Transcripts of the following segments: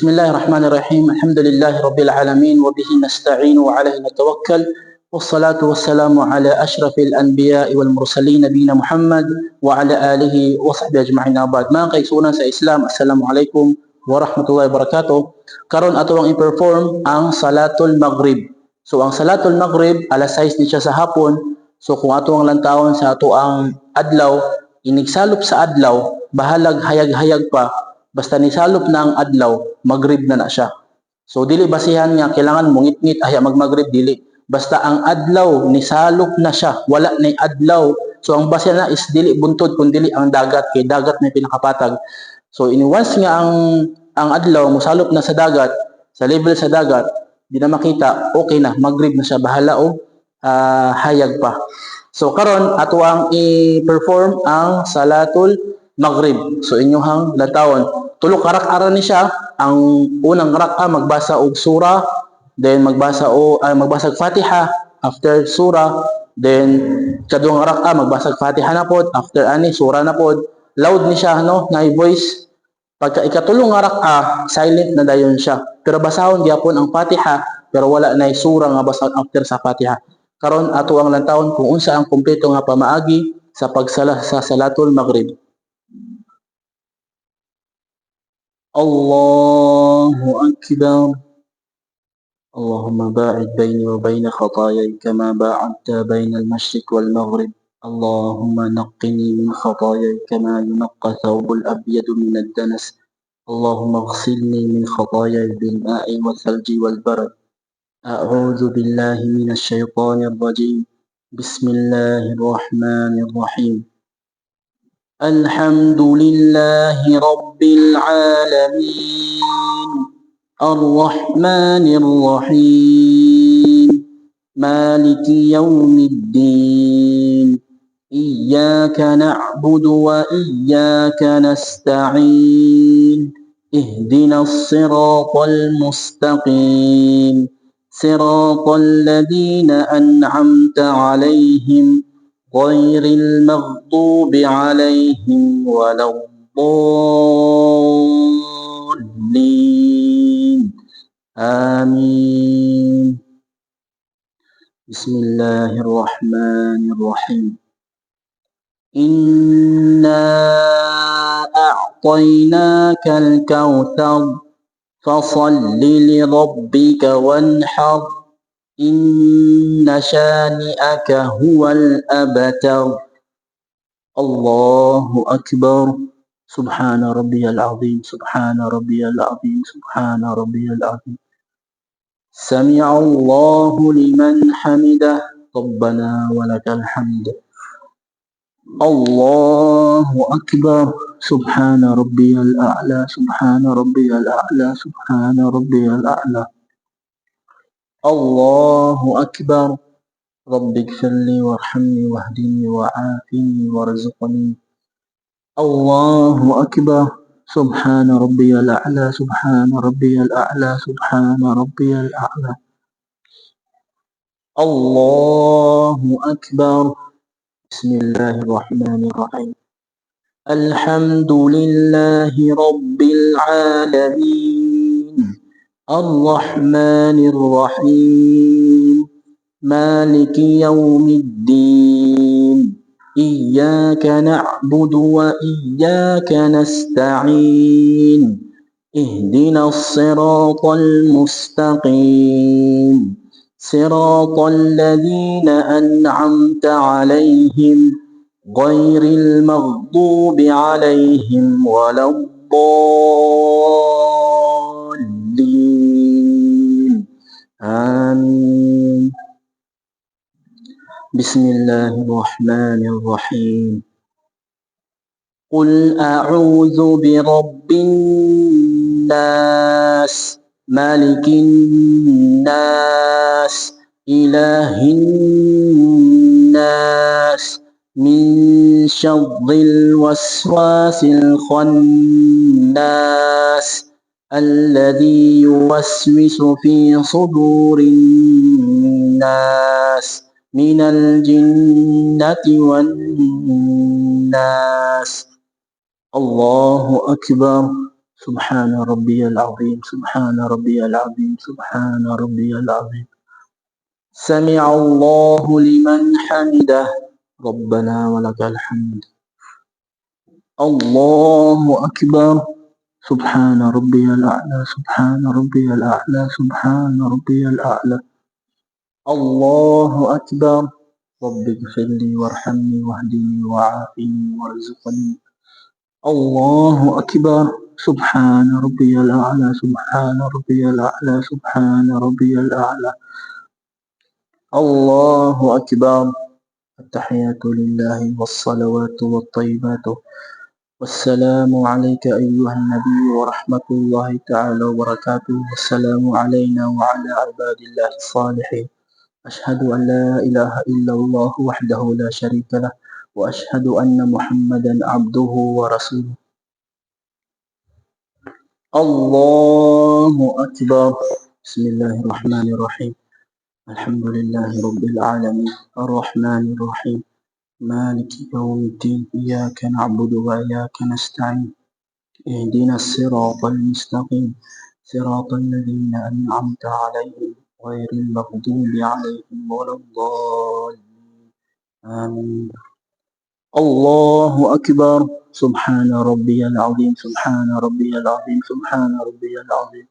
بسم الله الرحمن الرحيم. الحمد لله رب العالمين، وبه نستعين وعليه نتوكل، والصلاة والسلام على أشرف الأنبياء والمرسلين، نبينا محمد وعلى آله وصحبه أجمعين. بعد، mga kaigsuonan sa Islam, السلام عليكم ورحمة الله وبركاته. Karon ato ang i-perform ang Salatul Maghrib. So ang Salatul Maghrib, alas 6 ni siya sa hapon. So kung ato ang lantawon sa ato ang adlaw, inigsalop sa adlaw, bahalag hayag-hayag pa, basta nisalop na ang adlaw, Maghrib na na siya. So dili basihan nga kailangan mungit-ngit ay magmagrib, dili. Basta ang adlaw nisalop na siya, wala na adlaw. So ang basihan na is dili buntod kun dili ang dagat, kay dagat na pinakapatag. So in once nga ang adlaw musalop na sa dagat, sa level sa dagat, di na makita, okay na, Maghrib na siya, bahala o hayag pa. So karon ato ang i-perform ang Salatul Maghrib. So inyuhang lantawon. Tulo ka rak'a ni siya. Ang unang rak'a magbasa og sura, then magbasa og Fatiha after sura, then kaduhang rak'a magbasa og Fatiha na pod, after ani sura na pod. Loud ni siya, no, na voice. Pagka ikatulong nga rak'a, silent na dayon siya. Pero basahon gyapon ang Fatiha, pero wala na sura nga basahon after sa Fatiha. Karon ato ang lantawon kung unsa ang kumpleto nga pamaagi sa pagsala sa Salatul Maghrib. الله أكبر. اللهم باعد بيني وبين خطاياي كما باعدت بين المشرق والمغرب. اللهم نقني من خطاياي كما ينقى الثوب الأبيض من الدنس. اللهم اغسلني من خطاياي بالماء والثلج والبرد. أعوذ بالله من الشيطان الرجيم. بسم الله الرحمن الرحيم. الحمد لله رب العالمين، الرحمن الرحيم، مالك يوم الدين. إياك نعبد وإياك نستعين. اهدنا الصراط المستقيم، صراط الذين أنعمت عليهم، غير المغضوب عليهم ولا الضالين. آمين. بسم الله الرحمن الرحيم. إنا أعطيناك الكوثر، فصل لربك وانحر، إن شانئك هو الأبتر. الله أكبر. سبحان ربي العظيم، سبحان ربي العظيم، سبحان ربي العظيم. سمع الله لمن حمده. ربنا ولك الحمد. الله أكبر. سبحان ربي الأعلى، سبحان ربي الأعلى، سبحان ربي الأعلى. الله أكبر. رب اغفر لي وارحمني واهدني وعافني وارزقني. الله أكبر. سبحان ربي الأعلى، سبحان ربي الأعلى، سبحان ربي الأعلى. الله أكبر. بسم الله الرحمن الرحيم. الحمد لله رب العالمين، الرحمن الرحيم، مالك يوم الدين. إياك نعبد وإياك نستعين. اهدنا الصراط المستقيم، صراط الذين أنعمت عليهم، غير المغضوب عليهم ولا الضالين. آمين. بسم الله الرحمن الرحيم. قل أعوذ برب الناس، ملك الناس، إله الناس، من شر الوسواس الخناس، الذي يوسوس في صدور الناس، من الجنة والناس. الله أكبر. سبحان ربي العظيم، سبحان ربي العظيم، سبحان ربي العظيم. سمع الله لمن حمده. ربنا ولك الحمد. الله أكبر. سبحان ربي الأعلى، سبحان ربي الأعلى، سبحان ربي الأعلى. الله أكبر. رب اغفر لي وارحمني واهدني وعافني وارزقني. الله أكبر. سبحان ربي الأعلى، سبحان ربي الأعلى، سبحان ربي الأعلى. الله أكبر. التحيات لله والصلوات والطيبات، والسلام عليك أيها النبي ورحمة الله تعالى وبركاته، والسلام علينا وعلى عباد الله الصالحين. أشهد أن لا إله إلا الله وحده لا شريك له، وأشهد أن محمدا عبده ورسوله. الله أكبر. بسم الله الرحمن الرحيم. الحمد لله رب العالمين، الرحمن الرحيم، مالك يوم الدين، إياك نعبد وإياك نستعين، اهدنا الصراط المستقيم، صراط الذين أنعمت عليهم، غير المغضوب عليهم ولا الضالين. آمين. الله أكبر. سبحان ربي العظيم، سبحان ربي العظيم، سبحان ربي العظيم.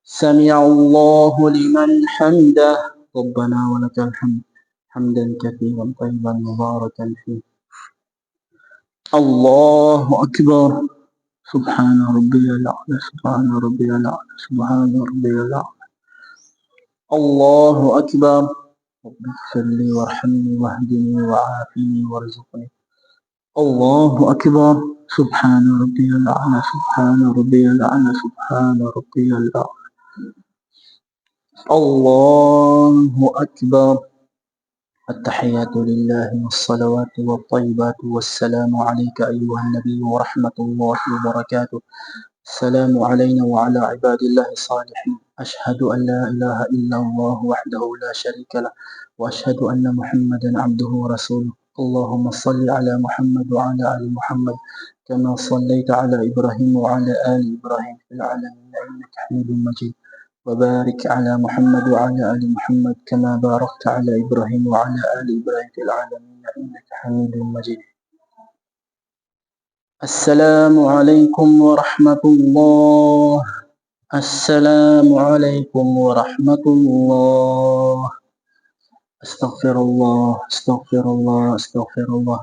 سمع الله لمن حمده. ربنا ولك الحمد حمدا كثيرا طيبا مباركا فيه. الله أكبر. سبحان ربي الأعلى، سبحان ربي الأعلى، سبحان ربي الأعلى. الله أكبر. رب اغفر لي وارحمني واهدني وعافني وارزقني. الله أكبر. سبحان ربي الأعلى، سبحان ربي الأعلى، سبحان ربي الأعلى. الله أكبر. التحيات لله والصلوات والطيبات، والسلام عليك أيها النبي ورحمة الله وبركاته، السلام علينا وعلى عباد الله الصالحين. أشهد أن لا إله إلا الله وحده لا شريك له، وأشهد أن محمدا عبده ورسوله. اللهم صل على محمد وعلى آل محمد كما صليت على إبراهيم وعلى آل إبراهيم في العالمين إنك حميد مجيد، وبارك على محمد وعلى آل محمد كما باركت على إبراهيم وعلى آل إبراهيم في العالمين إنك حميد مجيد. السلام عليكم ورحمة الله. السلام عليكم ورحمة الله. أستغفر الله، أستغفر الله، أستغفر الله.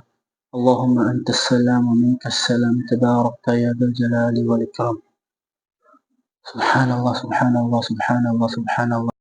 اللهم أنت السلام ومنك السلام، تباركت يا ذا الجلال والإكرام. سبحان الله، سبحان الله، سبحان الله، سبحان الله.